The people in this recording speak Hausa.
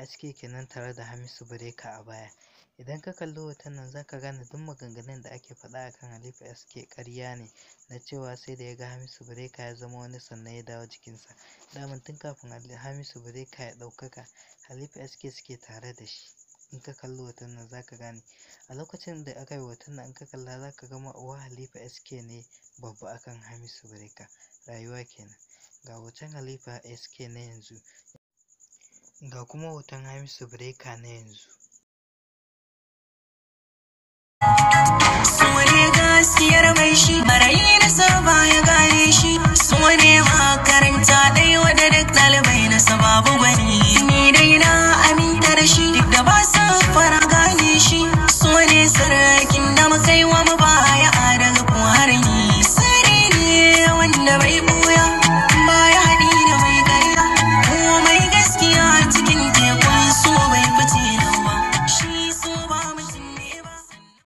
Halifa SK kenan tare da Hamisu Breaker a baya. Idan ka kalli hoton nan, za ka gane duk maganganun da ake faɗa akan Halifa SK ƙarya ne, na cewa sai da ya ga Hamisu Breaker ya zama wani sannan ya dawo jikinsa. Daman tun kafin Hamisu Breaker ya ɗaukaka, Halifa SK suke tare da shi. In ka kalli hoton nan, za ka gane. A lokacin da aka yi hoton nan, in ka kalla, za ka ga wa Halifa SK ne babba akan Hamisu Breaker. Rayuwa kenan. Ga hoton Halifa SK na yanzu, ga kuma hoton Hamisu Breaker na yanzu. So ne gaskiyar mai shi marayi na saba.